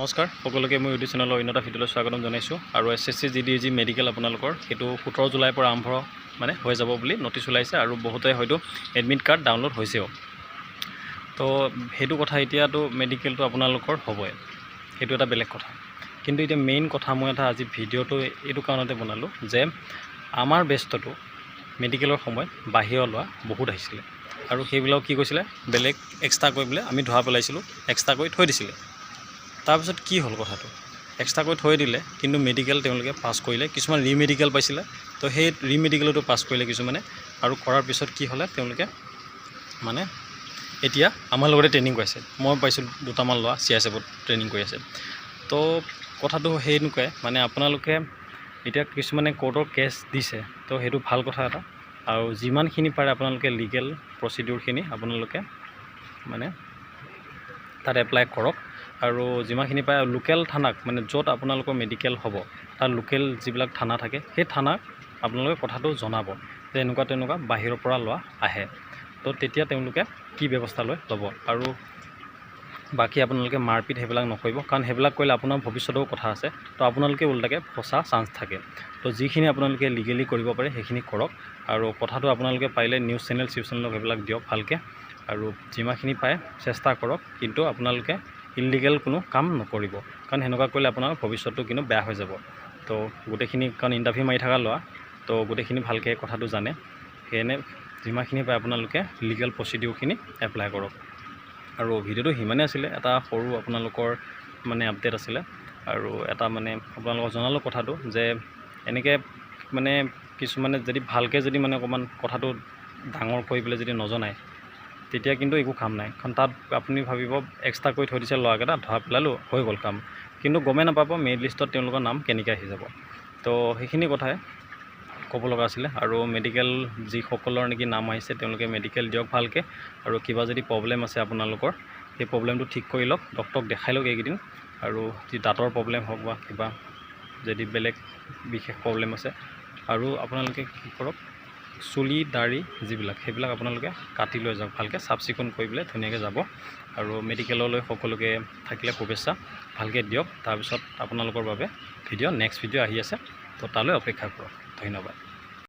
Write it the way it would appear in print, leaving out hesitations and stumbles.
নমস্কাৰ সকলোকে, মোৰ ইউটিউব চেনেলৰ অন্য এটা ভিডিঅ'লৈ স্বাগতম জনাইছোঁ। আৰু এছএছচি জিডি যি মেডিকেল আপোনালোকৰ, সেইটো 17 জুলাইৰ পৰা আৰম্ভ মানে হৈ যাব বুলি নটিচ ওলাইছে আৰু বহুতে হয়তো এডমিট কাৰ্ড ডাউনলোড হৈছেও। তো সেইটো কথা, এতিয়াতো মেডিকেলটো আপোনালোকৰ হ'বই, সেইটো এটা বেলেগ কথা। কিন্তু এতিয়া মেইন কথা, মই এটা আজি ভিডিঅ'টো এইটো কাৰণতে বনালোঁ যে আমাৰ বেটছটো মেডিকেলৰ সময়ত বাহিৰৰ ল'ৰা বহুত আহিছিলে আৰু সেইবিলাক কি কৈছিলে, বেলেগ এক্সট্ৰা কৰি পেলাই আমি ধৰা পেলাইছিলোঁ, এক্সট্ৰা কৰি থৈ দিছিলে। তাৰপিছত কি হ'ল কথাটো, এক্সট্ৰাকৈ থৈ দিলে, কিন্তু মেডিকেল তেওঁলোকে পাছ কৰিলে। কিছুমান ৰিমেডিকেল পাইছিলে, তো সেই ৰিমেডিকেলতো পাছ কৰিলে কিছুমানে। আৰু কৰাৰ পিছত কি হ'লে, তেওঁলোকে মানে এতিয়া আমাৰ লগতে ট্ৰেইনিং কৰাইছে। মই পাইছোঁ দুটামান ল'ৰা চিআইএছএফত ট্ৰেইনিং কৰি আছে। তো কথাটো সেনেকুৱাই, মানে আপোনালোকে এতিয়া কিছুমানে কোৰ্টৰ কেছ দিছে, তো সেইটো ভাল কথা এটা। আৰু যিমানখিনি পাৰে আপোনালোকে লিগেল প্ৰচিডিউৰখিনি আপোনালোকে মানে তাত এপ্লাই কৰক। আৰু যিমানখিনি পাৰে লোকেল থানাক, মানে য'ত আপোনালোকৰ মেডিকেল হ'ব, তাৰ লোকেল যিবিলাক থানা থাকে, সেই থানাক আপোনালোকে কথাটো জনাব যে এনেকুৱা তেনেকুৱা বাহিৰৰ পৰা ল'ৰা আহে। তো তেতিয়া তেওঁলোকে কি ব্যৱস্থা লয় ল'ব। আৰু বাকী আপোনালোকে মাৰপিট সেইবিলাক নকৰিব, কাৰণ সেইবিলাক কৰিলে আপোনাৰ ভৱিষ্যতেও কথা আছে। তো আপোনালোকে ওলোটাকৈ ফচা চান্স থাকে। তো যিখিনি আপোনালোকে লিগেলি কৰিব পাৰে, সেইখিনি কৰক। আৰু কথাটো আপোনালোকে পাৰিলে নিউজ চেনেল চিউজ চেনেলক সেইবিলাক দিয়ক ভালকৈ। আৰু যিমানখিনি পাৰে চেষ্টা কৰক, কিন্তু আপোনালোকে ইলিগেল কোনো কাম নকৰিব, কাৰণ সেনেকুৱা কৰিলে আপোনাৰ ভৱিষ্যতটো কিন্তু বেয়া হৈ যাব। তো গোটেইখিনি, কাৰণ ইণ্টাৰভিউ মাৰি থকা ল'ৰা, তো গোটেইখিনি ভালকৈ কথাটো জানে। সেইকাৰণে যিমানখিনি পাৰে আপোনালোকে লিগেল প্ৰচিডিউৰখিনি এপ্লাই কৰক। আৰু ভিডিঅ'টো সিমানেই আছিলে, এটা সৰু আপোনালোকৰ মানে আপডেট আছিলে আৰু এটা মানে আপোনালোকক জনালোঁ কথাটো যে এনেকৈ মানে কিছুমানে যদি ভালকৈ যদি মানে অকণমান কথাটো ডাঙৰ কৰি পেলাই যদি নজনায়, তেতিয়া কিন্তু একো কাম নাই। কাৰণ তাত আপুনি ভাবিব এক্সট্ৰা কৰি থৈ দিছে ল'ৰাকেইটা, ধৰা পেলালোঁ, হৈ গ'ল কাম। কিন্তু গমেই নাপাব মেৰিট লিষ্টত তেওঁলোকৰ নাম কেনেকৈ আহি যাব। তো সেইখিনি কথাই ক'ব লগা আছিলে। আৰু মেডিকেল যিসকলৰ নেকি নাম আহিছে, তেওঁলোকে মেডিকেল দিয়ক ভালকৈ। আৰু কিবা যদি প্ৰব্লেম আছে আপোনালোকৰ, সেই প্ৰব্লেমটো ঠিক কৰি লওক, ডক্টৰক দেখাই লওক এইকেইদিন। আৰু যি দাঁতৰ প্ৰব্লেম হওক বা কিবা যদি বেলেগ বিশেষ প্ৰব্লেম আছে। আৰু আপোনালোকে কি কৰক, চুলি দাড়ি যিবিলাক, সেইবিলাক আপোনালোকে কাটি লৈ যাওক, ভালকৈ চাফ চিকুণ কৰি পেলাই ধুনীয়াকৈ যাব। আৰু মেডিকেললৈ সকলোকে থাকিলে শুভেচ্ছা, ভালকৈ দিয়ক। তাৰপিছত আপোনালোকৰ বাবে ভিডিঅ', নেক্সট ভিডিঅ' আহি আছে, তো তালৈ অপেক্ষা কৰক। ধন্যবাদ।